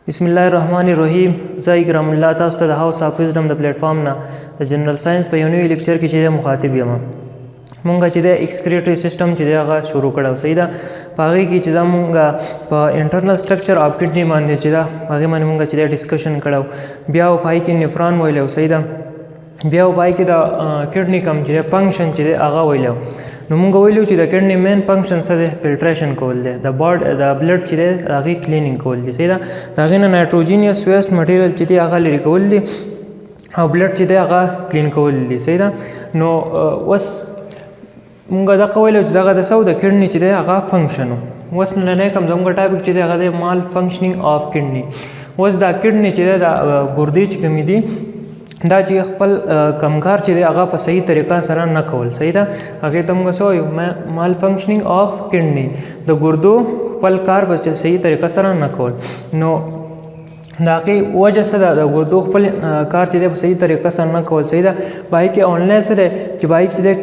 بسم الله الرحمن الرحیم. زه اکرام الله تاسو ته د هاوس اف وزډم د پلیټ فارم نه د جنرال ساينس په یو نوي لیکچر کې چې مخاطب یم. مونږ چې د ایکسکریټری سیستم چې هغه شروع کړو، صحیح ده. په هغې کې چې دا مونږ په انټرنل سټرکچر اف کډني باندې چې دا هغې باندې مونږ چې دا ډسکشن کړو، بیا په هغې کې نیفران ویلو، صحیح ده. بیا په هغې کې د کډني کوم چې فنکشن چې دی هغه ویلو. نو مونږ ویلو چې د کډني مین فنکشن څه دی؟ فلټریشن کول دی، د باډ د بلډ چې دی هغې کلینینګ کول دي، صحیح ده. د هغې نه نایټروجینیس ویسټ مټیریل چې دی هغه لرې کول دي او بلډ چې دی هغه کلین کول دي، صحیح ده. نو اوس مونږ دغه ویلو چې دغه د څه د کډني چې دی هغه فنکشن و. اوس نننی کوم زموږ ټاپک چې دی هغه دی مال فنکشنینګ اف کډني. اوس دا کډني چې دی، دا ګردې چې کومې دي، دا چې خپل کم کار چې دی هغه په صحیح طریقه سره نه کول، صحیح ده. هغې ته موږ څه وایو؟ مال فنکشنینګ اف کډني، د ګردو خپل کار په صحیح طریقه سره نه کول. نو د هغې وجه څه ده؟ د ګردو خپل کار چې دی په صحیح طریقه سره نه کول، صحیح ده. په هغې کې آنلاین څه دی چې په هغې کې چې دی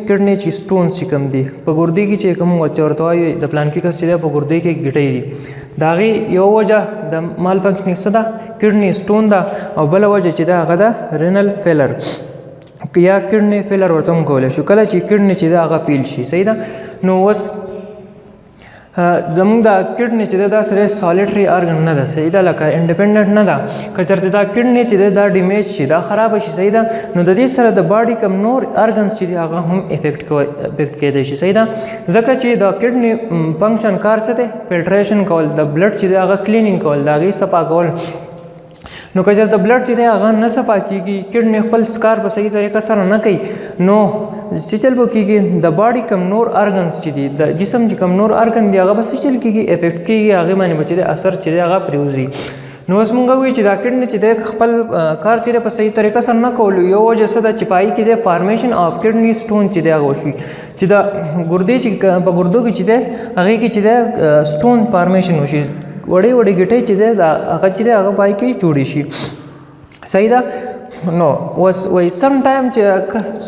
کډني چې سټونز چې کوم دي په ګردې کې، چې کوم چې ورته وایو د پلانکي کس چې دی په ګردې کې ګټۍ دي، د هغې یو وجه د مال فنکشنینګ څه ده؟ کډني سټون ده. او بله وجه چې ده هغه ده رینل فیلر یا کډني فیلر ورته هم کولی شو، کله چې کډني چې ده هغه فیل شي، صحیح ده. نو اوس زموږ دا کډني چې ده دا سره سالیټری ارګن نه ده، صحیح ده، لکه انډیپندنټ نه ده. که چېرته دا کډني چې ده دا ډیمیج شي، دا خراب شي، صحیح ده، نو د دې سره د باډي کوم نور ارګنز چې دي هغه هم افیکټ کېدای شي، صحیح ده. ځکه چې د کډني فنکشن کار څه دی؟ فلټریشن کول، د بلډ چې دی هغه کلینینګ کول، د هغې صفا کول. نو که چېرته بلډ چې دی هغه نه صفا کېږي، کډني خپل کار په صحیح طریقه سره نه کوي، نو څه چل به کېږي؟ د باډي کوم نور ارګنز چې دي، د جسم چې کوم نور ارګن دي، هغه به څه چل کېږي؟ افیکټ کېږي، هغې باندې به چې دی اثر چې دی هغه پرېوځي. نو اوس مونږ وایو چې دا کډني چې دی خپل کار چې دی په صحیح طریقه سره نه کولو یو وجه څه ده؟ چې په هغې کې دی فارمیشن اف کډني سټون چې دی هغه وشي، چې دا ګردې چې په ګردو کې چې دی هغې کې چې دی سټون فارمیشن وشي، وړې وړې ګټۍ چې دی دا هغه چې دی هغه په هغې کې جوړې شي، صحیح ده. نو اوس وایي سم ټایم چې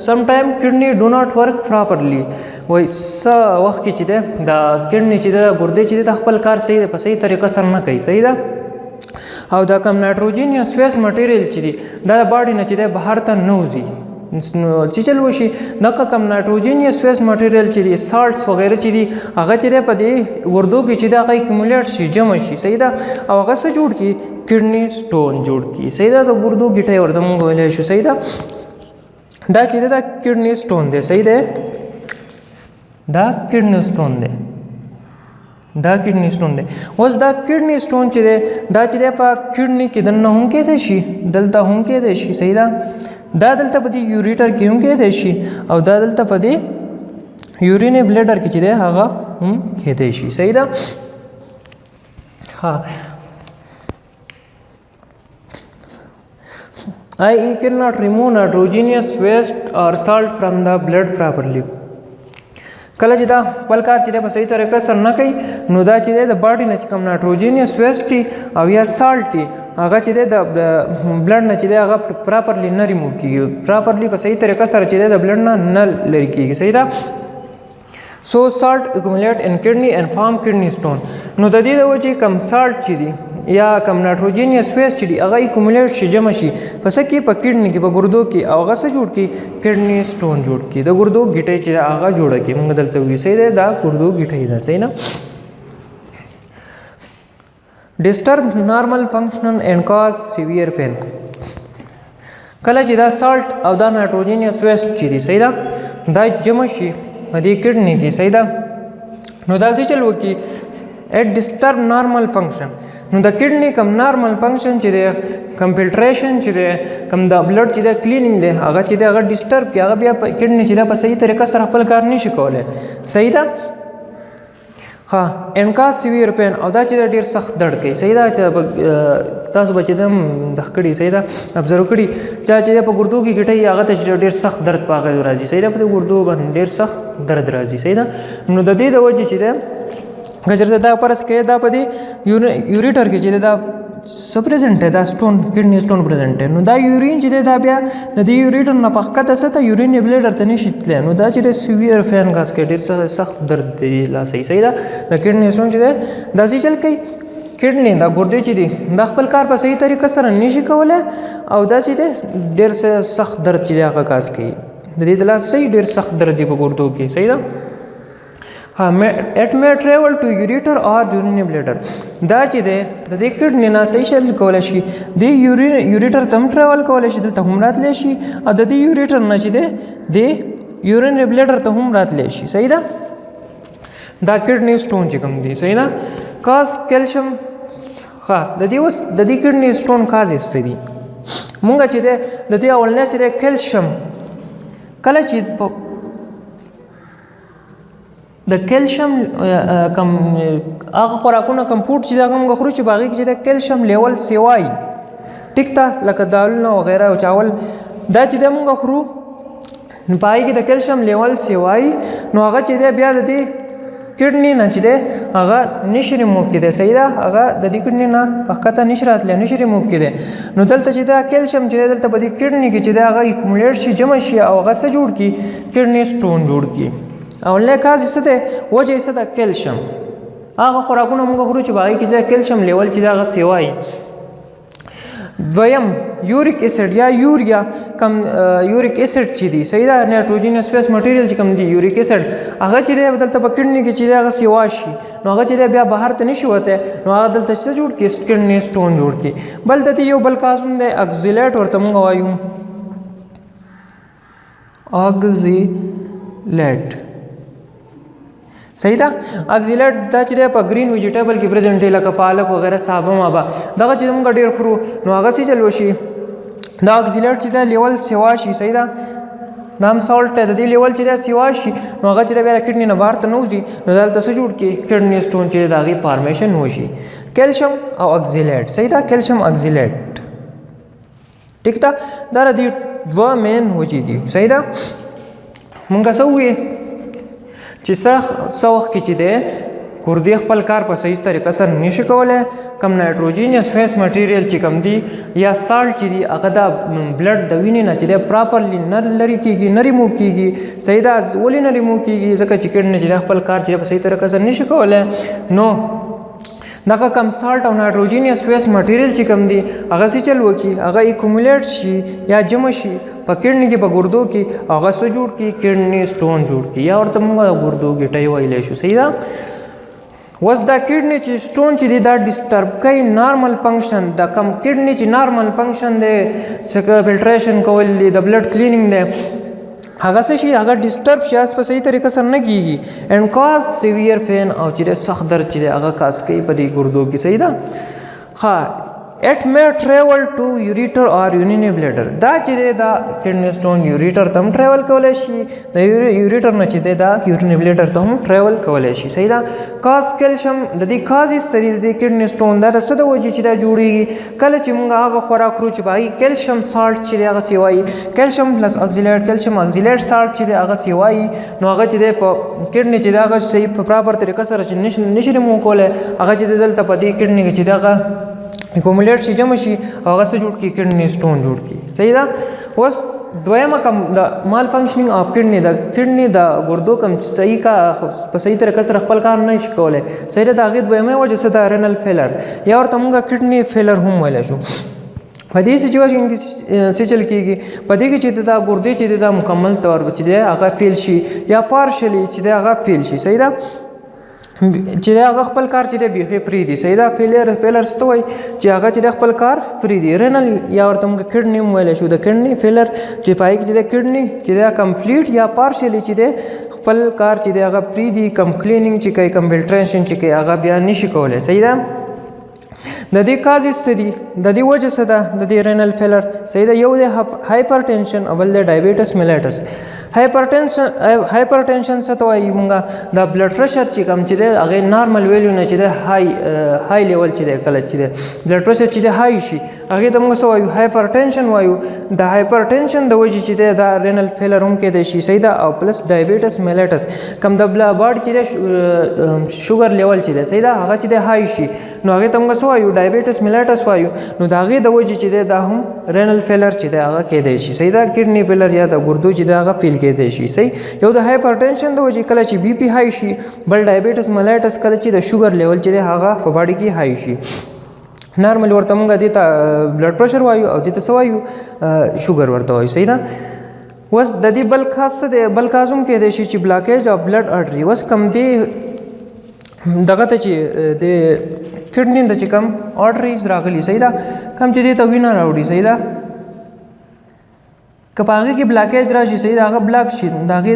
سم ټایم کډني ډو ناټ ورک پراپرلی، وایي څه وخت کې چې دی دا کډني چې دی، ګردې چې دی، دا خپل کار صحیح دی په صحیح طریقه سره نه کوي، صحیح ده. او دا کوم نایټروجینیس ویسټ مټیریل چې دی دا د باډي نه چې دی بهر ته نه وځي. نو چې چل وشي؟ دغه کوم نایټروجینیس ویسټ مټیریل چې دی، سالټس وغیره چې دي، هغه چې دی په دې ګردو کې چې دی هغه اکومولیټ شي، جمع شي، صحیح ده. او هغه څه جوړ کړي؟ کډني سټون جوړ کړي، صحیح ده. د ګردو ګټۍ ورته مونږ ویلی شو، صحیح ده. دا چې دی دا کډني سټون دی، صحیح دی. دا کډني سټون دی، دا کډني سټون دی. اوس دا کډني سټون چې دی دا چې دی په کډني کې دننه هم کېدای شي، دلته هم کېدای شي، صحیح ده. دا دلته په دې یوریټر کې هم کېدای شي او دا دلته په دې یوریني بلیډر کې چې دی هغه هم کېدای شي، صحیح ده. ها، I cannot remove nitrogenous waste or salt from the blood properly. کله چې دا خپل کار چې دی په صحیح طریقه سره نه کوي، نو دا چې دی د باډي نه چې کوم نایټروجینیس ویسټ او یا سالټ دي، هغه چې دی د بلډ نه چې دی هغه پراپرلی نه ریموو کېږي، پراپرلی په صحیح طریقه سره چې دی د بلډ نه نه لرې کېږي، صحیح ده. So salt accumulate in kidney and form kidney stone. نو د دې د وجې کم سالټ چې دي یا کم نایټروجینیس ویسټ چې دي هغه اکومولیټ شي، جمع شي په څه کې؟ په کډني کې، په ګردو کې، او هغه څه جوړ کړي؟ کډني سټون جوړ کړي، د ګردو ګټۍ چې هغه جوړه کړي. موږ دلته وایو، صحیح دی، دا ګردو ګټۍ ده، صحیح نه. Disturb normal function and cause severe pain. کله چې دا سالټ او دا نایټروجینیس ویسټ چې دي، صحیح ده، دا جمع شي په دې کډني کې، صحیح ده، نو دا څه چل وکړي؟ It disturb normal function. نو د کډني کوم نارمل فنکشن چې دی، کوم فلټریشن چې دی، کوم د بلډ چې دی کلینینګ دی، هغه چې دی هغه ډیسټرب کړي، هغه بیا په کډني چې دی په صحیح طریقه سره خپل کار نشي کولی، صحیح ده. ها، اینډ کاز سیویر پین، او دا چې ډېر سخت درد کوي، صحیح ده. چې تاسو به چې دم دغه کړي، صحیح ده، ابزرو کړي، چا چې په ګردو کې ګټي هغه ته چې ډېر سخت درد په هغه راځي، صحیح ده، په دې ګردو باندې ډېر سخت درد راځي، صحیح ده. نو د دې د وجې چې ده که چېرته دا فرض کړئ دا په دې یوریټر کې چې ده دا څه پریزنټ دی، دا سټون، کډني سټون پریزنټ دی، نو دا یورین چې دی دا بیا د دې یوریټر نه په ښکته څه ته یورین بلیډر ته نشي تللی. نو دا چې دی سیویر فین کاز کوي، ډېر سخت درد دی لا، صحیح ده. د کډني سټون چې دی دا څه چل کوي؟ کډنی دا ګردې چې دي دا خپل کار په صحیح طریقه سره نشي کولی او دا چې دی ډېر سخت درد چې دی هغه کاز کوي. د دې د لاس صحیح ډېر سخت درد دی په ګردو کې. صحیح ده. ها، it may travel to ureter or urinary bladder. دا چې دی د دې کډنی نه صحیح شل کولی شي د ureter ته هم travel کولی شي، دلته هم راتلی شي، او د دې ureter نه چې دی د urinary bladder ته هم راتلی شي. صحیح ده. دا کډنی سټون چې کوم دی، صحیح ده، cause calcium. ها، د دې اوس د دې kidney stone causes څه دي؟ مونږ چې دی د دې اولنی چې دی کلشیم، کله چې د کلشیم کم هغه خوراکونه کم food چې هغه موږ خورو چې په هغې کې چې د کلشیم level سیوای، ټیک ده، لکه دالونه وغیره او چاول، دا چې دی موږ خورو نو په هغې کې د کلشیم level سیوای، نو هغه چې دی بیا د دې کډنی نه چې دی هغه نشي ریموو کېدی. صحیح ده. هغه د دې کډنی نه په ښکته نشي راتلی، نشي ریموو کېدی. نو دلته چې دا کلشیم چې دی دلته په دې کډنی کې چې دی هغه accumulate شي، جمع شي، او هغه څه جوړ کړي؟ kidney stone جوړ کړي. اولنی cause یې څه دی؟ وجه یې څه ده؟ کلشیم. هغه خوراکونه موږ خورو چې په هغې کې چې کلشیم level چې دی هغه سیوای. دویم uric acid یا یوریا، کم uric acid چې دی، صحیح ده، nitrogenous waste material چې کوم دی uric acid، هغه چې دی دلته په کډنی کې چې دی هغه سیوا شي، نو هغه چې دی بیا بهر ته نشي وتی، نو هغه دلته څه جوړ کړي؟ kidney stone جوړ کړي. بل د دې یو بل cause هم دی، oxalate ورته موږ وایو، oxalate. صحیح ده. oxalate دا چې دی په green vegetable کې present دی، لکه پالک وغیره، سابه مابه، دغه چې موږ ډېر خورو نو هغه څه چل وشي؟ دا oxalate چې دی level سیوا شي. صحیح ده. دا هم salt دی، د دې level چې دی سیوا شي، نو هغه چې دی بیا کډني نه بهر ته نه وځي، نو دلته څه جوړ کړي؟ kidney stone چې د هغې formation وشي. کلشیم او oxalate. صحیح ده، calcium oxalate. ټیک ده. دا د دې دوه main وجې دي. صحیح ده. مونږ څه ووایو چې څه وخت کې چې دی ګردې خپل کار په صحیح طریقه سره نشي کولی، کم nitrogenous waste material چې کم دی یا salt چې دی هغه د blood د وینې نه چې دی properly نه لرې کېږي، نه ریموو کېږي. صحیح ده. ولې نه ریموو کېږي؟ ځکه چې کډني چې دی خپل کار چې په صحیح طریقه سره نشي کولی، نو دغه کم salt او nitrogenous waste material چې کم دی هغه څه چل وکړي؟ هغه accumulate شي یا جمع شي په کډني کې، په ګردو کې، هغه څه جوړ کړي؟ kidney stone جوړ کړي، یا ورته موږ ګردو ګټۍ ویلی شو. صحیح ده. اوس دا کډني چې stone چې دی دا disturb کوي normal function د کم کډني چې normal function دی، څه filtration کول دي، د blood cleaning دی، هغه څه شي؟ هغه disturb شي، په صحیح طریقه سره نه کیږي، and cause severe pain، او چې سخت درد چې هغه cause کوي په دې ګردو کې. صحیح ده. ها، it may travel to ureter or urinary bladder. دا چې دی دا kidney stone ureter ته هم travel کولی شي، د ureter نه چې دی دا urinary bladder ته هم travel کولی شي. صحیح ده. cause calcium، د دې causes څه دي د دې kidney stone؟ دا د څه د وجې چې دا جوړیږي؟ کله چې موږ هغه خوراک خورو چې په هغې calcium salt چې دی هغه سیوایي، calcium plus oxalate، calcium oxalate salt چې دی هغه سیوایي، نو هغه چې دی په کډني چې دی هغه صحیح په proper طریقه سره چې نشي ریموو کولی، هغه چې دی دلته په دې کډني کې چې دی هغه accumulate شي، جمع شي، هغه څه جوړ کړي؟ kidney stone جوړ کړي. صحیح ده. اوس دویمه کم د malfunctioning of kidney، د کډني د ګردو کم صحیح کا په صحیح طریقه سره خپل کار نه شي کولی. صحیح ده. د هغې دویمه وجه څه ده؟ renal failure، یا ورته موږ kidney failure هم ویلی شو. په دې situation کې څه چل کېږي؟ په دې کې چې دا ګردې چې دا مکمل طور چې دی هغه fail شي یا partially چې دی هغه fail شي. صحیح ده، چې هغه خپل کار چې دی بیخي پرېږدي. صحیح ده. failure څه ته وایي؟ چې هغه چې دی خپل کار پرېږدي. renal یا ورته موږ کډني هم ویلی شو، د kidney failure چې په هغې کې چې دی کډني چې دی complete یا partially چې دی خپل کار چې دی هغه پرېږدي، کم cleaning چې کوي، کم filtration چې کوي، هغه بیا نشي کولی. صحیح ده. د دې causes څه دي؟ د دې وجه څه ده د دې renal failure؟ صحیح ده. یو دی hypertension او بل دی diabetes mellitus. Hypertension څه ته وایي؟ مونږه د blood pressure چې کوم چې دی هغې normal value نه چې دی high level چې دی، کله چې دی blood pressure چې دی high شي، هغې ته مونږ څه وایو؟ hypertension وایو. د hypertension د وجې چې دی دا renal failure هم کېدای شي. صحیح ده. او plus diabetes mellitus، کوم د blood چې دی sugar level چې دی، صحیح ده، هغه چې دی high شي، نو هغې ته مونږ څه وایو؟ diabetes mellitus وایو. نو د هغې د وجې چې دی دا هم renal failure چې دی هغه کېدای شي. صحیح ده. kidney failure یا د ګردو چې دی هغه fail کېږي. کېدای شي. صحیح، یو د هایپرټنشن د وجې کله چې بي پي های شي، بل ډایبیټس ملایټس کله چې د شوګر لیول چې دی هغه په باډي کې های شي. نارمل ورته مونږ دې ته بلډ پرشر وایو او دې ته څه وایو؟ شوګر ورته وایو. صحیح ده. اوس د دې بل کاز څه دی؟ بل کاز هم کېدای شي چې بلاکیج اف بلډ ارټري. اوس کم دی دغه ته چې د کډني ته چې کم ارټریز راغلي، صحیح ده، کم چې دې ته وینه راوړي، صحیح ده، که په هغې کې بلاکیج راشي، صحیح ده، هغه بلاک شي، د هغې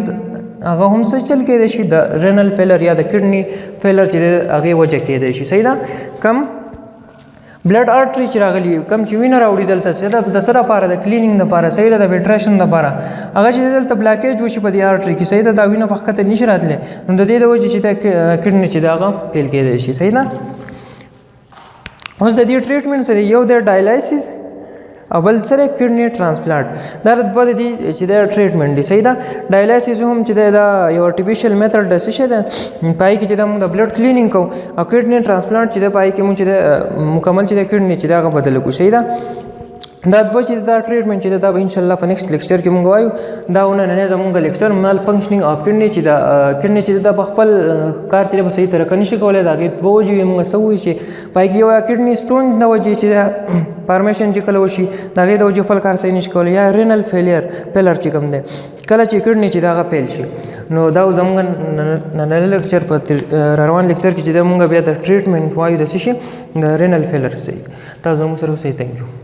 هغه هم څه چل کېدای شي؟ د رینل فیلر یا د کډني فیلر چې دی هغې وجه کېدای شي. صحیح ده. کم بلډ ارټري چې راغلي، کم چې وینه راوړي دلته د څه لپاره؟ د کلینینګ دپاره، صحیح ده، د فلټریشن دپاره، هغه چې دلته بلاکیج وشي په دې ارټري کې، صحیح ده، دا وینه په ښکته نشي راتلی، نو د دې د وجې چې د کډني چې ده هغه فیل کېدای شي. صحیح ده. اوس د دې ټریټمنټ څه دی؟ یو د ډایلایسس او بل څه دی؟ کډني ترانسپلانټ. دا دوه د دې چې دا ټریټمنټ دی. صحیح ده. ډایلایسس هم چې دی دا یو ارټیفیشل میتھډ د څه شی ده، په هغې کې چې دا موږ د بلډ کلینینګ کوو، او کډني ترانسپلانټ چې دی په هغې کې موږ چې دی مکمل چې دی کډني چې دی هغه بدل کړو. صحیح ده. دا دوه چې دا ټریټمنټ چې دی دا به انشاءالله په نیکسټ لیکچر کې موږ وایو. دا نننی زموږ لیکچر مال فنکشنینګ اف کډني چې دا کډني چې دا په خپل کار چې په صحیح طریقه نشي کولی، د هغې دوه وجې وي. موږ څه ووایو چې په هغې کې یو کډني سټون د وجې چې دا فارمیشن چې کله وشي د هغې د وجې خپل کار صحیح نشي کولی، یا رینل فیلر چې کوم دی کله چې کډني چې دا هغه فیل شي. نو دا زموږ نننی لیکچر په روان لیکچر کې چې دا موږ بیا د ټریټمنټ وایو د څه شي؟ د رینل فیلر. صحیح، تاسو زموږ سره اوسئ. ثانک یو.